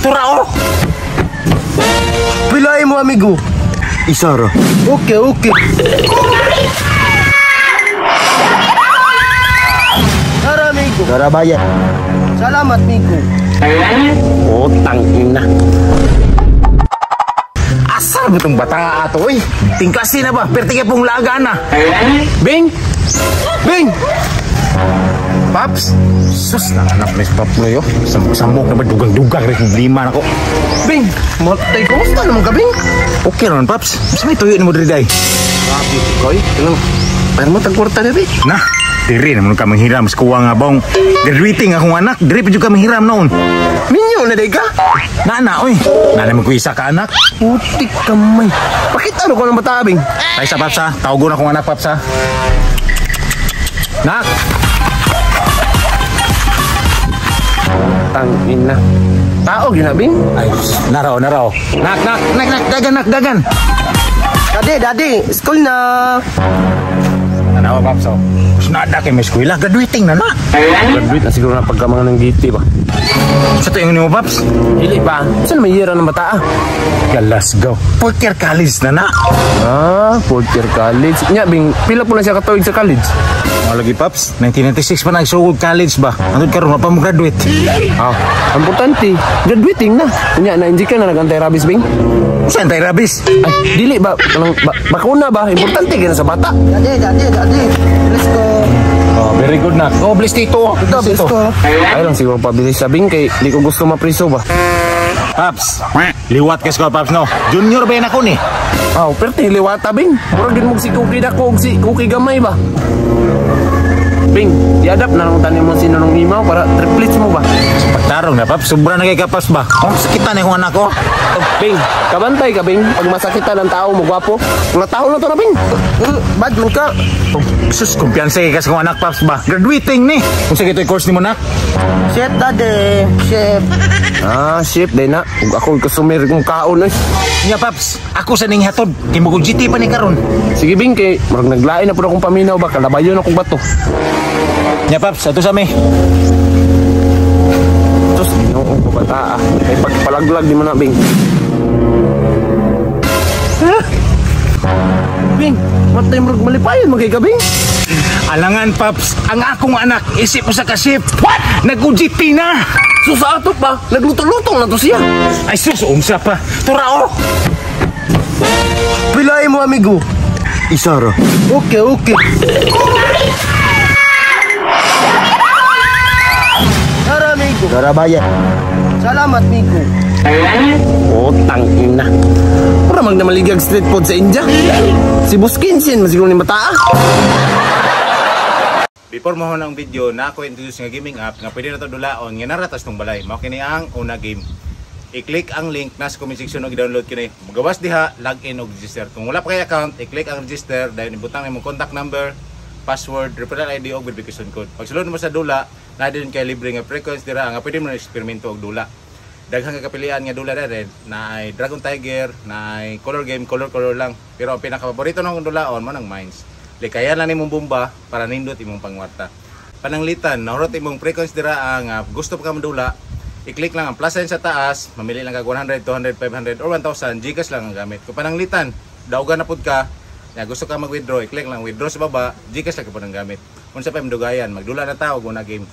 Turao! Pilay mo, amigo. Isara. Okay, okay. Tara, amigo. Tara bayad. Salamat, amigo. Utang ina. Asa ba itong bata ato, oy? Tingkasi na ba? Perti kay pong laga na. Bing! Bing! Paps? Sus, nanganap ni Pap mo yo. Samok-samok na ba? Dugang-dugang rin problema na ko. Bing! Matay, kumusta naman ka, Bing? Okay ron, Paps. Mas may tuyo ni mo diri, day. Grabe, koy. Anong, pero mo tagkwarta na, Bing. Na, diri naman ka manghiram sa kuwa nga bong. Graduating akong anak, diri pa jud ka manghiram noon. Minyo na, day ka? Na, na, oy. Na naman ko isa ka anak. Putik kamay. Pakita ano ko ng bata, Bing? Ay sa Paps ha, tawagon akong anak, Paps ha. Nak! Tang ina. Tao, gina, Bing? Ay, naraw, naraw. Nak, nak, nak, nak, dagan, nak, dagan. Daddy, daddy, school na. Tanawa, Paps, oh. Sunada kay may eskwela, graduating na na. Graduate na siguro na pagka mga ng GT ba? Sa to yung nimo, Paps? Dili pa. Saan may yera ng bata ah? Glasgow. Fourth year college na na. Ah, fourth year college. Nya, Bing, pila po na siya katuig sa college? Mga lagi, Paps, 1996 pa nagsugod college ba? Antod karon pa mo graduate. Ah, importante, graduating na. Nya, na-inject ka na nag-anti-rabies, Bing? Saan tayo rabis? Ay, dili ba? Kanang, ba bakuna ba? Importante ka na sa bata. Daddy, daddy, daddy. Let's go. Oh, very good na. Oh, bless tito. Ito, let's go. Ay lang siguro pabilis sa Bing kay di ko gusto mapriso ba. Paps, liwat ka sa Paps, no? Junior ba yan ako ni? Ah, perti liwata, Bing. Murag din mo si Cookie dako og si Cookie gamay ba. Bing, i-adapt na lang tanim mo sinunong imaw para triplets mo ba. Sa pagtarong na, Paps, sobra na kay kapas ba? Oh, sakitan na yung anak ko. Oh, Bing, kabantay ka, Bing. Pag masakitan ang tao mo gwapo, mga tao na to na, Bing. Bad man ka. Oh, sus, kumpiyansa kay kas kong anak, Paps ba? Graduating ni. Kung sa ito'y course ni mo, nak? Chef, daddy. Chef. Ah, shit, day na. Ug ako customer kong kaon oy. Nya, Paps, ako sa ning hatod. Kay mo GT pa ni karon. Sige, Bing, kay murag naglain na pud akong paminaw ba, kalabayon akong bato. Nya, Paps, ato sa mi. Sus, Ginoo ko bata ah. Kay pagpalaglag di man na, Bing. Bing, matay murag malipayon man kay ka, Bing. Alangan, Paps, ang akong anak, isip mo sa kasip. What? Nag-UGT na. Sus, sa ato pa, nagluto-luto na to siya. Ay, sus, umsa pa. Turao! Pilay mo, amigo. Isara. Okay, okay. Tara, amigo. Tara, bayad. Salamat, amigo. Utang ina. Pura mag namaligag street food sa India. Si Buskinsin, masiguro ni bata ah. Before mo ang video, na ako introduce nga gaming app nga pwede na to dulaon nga naratas tong balay. Mao kini ang una game. I-click ang link na sa comment section og i-download kini. Magawas diha, login og register. Kung wala pa kay account, i-click ang register dayon ibutang imong contact number, password, referral ID og verification code. Pagsulod mo sa dula, naa din kay libre nga frequency dira nga pwede mo na eksperimento og dula. Daghang ka kapilian nga dula dere na ay Dragon Tiger, na ay color game, color color lang. Pero ang pinaka-paborito nang dulaon mo nang Mines. Likayan lang nimong bomba para nindot imong pangwarta. Pananglitan, nahurot imong frequency dira ang gusto pa ka madula, i-click lang ang plus sign sa taas, mamili lang kag 100, 200, 500 or 1,000, GCash lang ang gamit. Kung pananglitan, daugan na pud ka, na gusto ka mag-withdraw, i-click lang withdraw sa baba, GCash lang ka pud ang gamit. Unsa pa imong dugayan, magdula na ta og una game.